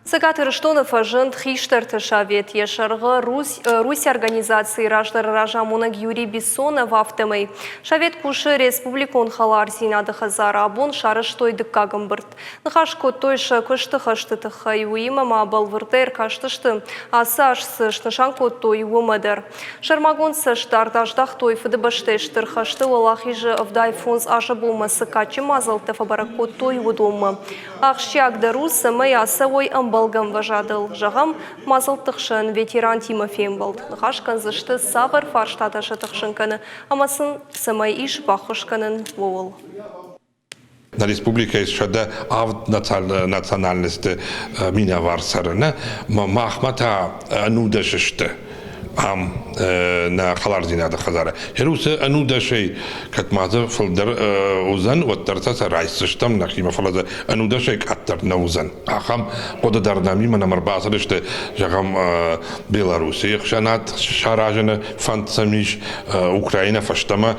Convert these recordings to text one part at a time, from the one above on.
Цӕгат Ирыстоны фӕзынд хистӕрты совет. Йӕ сӕргъы Русь организацийы раздӕры разамонӕг Юрий Бессонов, афтӕмӕй. Совет кусы республикон хӕлардзинады хӕдзары. Абон сарӕзтой дыккаг ӕмбырд. Ныхас кодтой сӕ куысты хӕсты тыххӕй. Уыимӕ ма бӕлвырдӕй ӕркастысты, ацы аз цы снысан кодтой, уымӕ дӕр. Сӕрмагонд цӕстдард аздӕхтой Фыдыбӕстӕйы Стыр хӕсты Уӕлахизы 75 азы бонмӕ цы кадджын мадзӕлттӕ фӕбӕрӕг кодтой, уыдонмӕ. Ахсджиагдӕр у, цӕмӕй ацӕуой ӕмбӕлгӕ ӕмвӕзадыл. Зӕгъӕм, мадзӕлтты хсӕн ветерантимӕ фембӕлд. Ныхас кӕндзысты, цавӕр фарстатӕ сӕ тыхсын кӕны ӕмӕ сын цӕмӕй ис баххуыс кӕнын, ууыл. Нӕ республикӕйы 107 национальносты минӕвар цӕры, нӕ? Махмӕ та ӕнудӕс сты ам нӕ хӕлардзинады хӕдзары. Уыцы ӕнудӕсӕй кӕд ма дзы фылдӕр уыдзӕн, уӕддӕр сӕ райсдзыстӕм нӕхимӕ, фӕлӕ дзы ӕнудӕсӕй къаддӕр нӕ уыдзӕн. Ахӕм хъуыды дӕр нӕм имӕ нӕм ӕрбацыдысты, зӕгъӕм, Белоруссийы ӕхсӕнад саразыны фӕнд сӕм ис, Украинӕ фӕстӕмӕ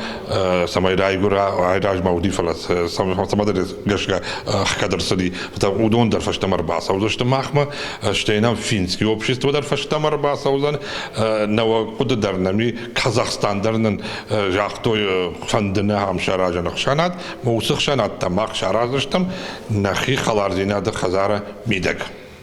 цӕмӕй райгуыра, айразмӕ уыди, фӕлӕ цӕмӕдӕр гӕсгӕ ӕхгӕд ӕрцыди. Уыдон дӕр фӕстӕмӕ ӕрбацӕудзысты махмӕ, стӕй нӕм финский общество дӕр фӕстӕмӕ ӕрбацӕудзӕн, нӕуӕг хъуыды дӕр нӕм и, Казахстан дӕр нын загътой, фӕнды нӕ ам саразын ӕхсӕнад, уыцы ӕхсӕнад та мах сараздзыстӕм нӕхи хӕлардзинады хӕдзары мидӕг.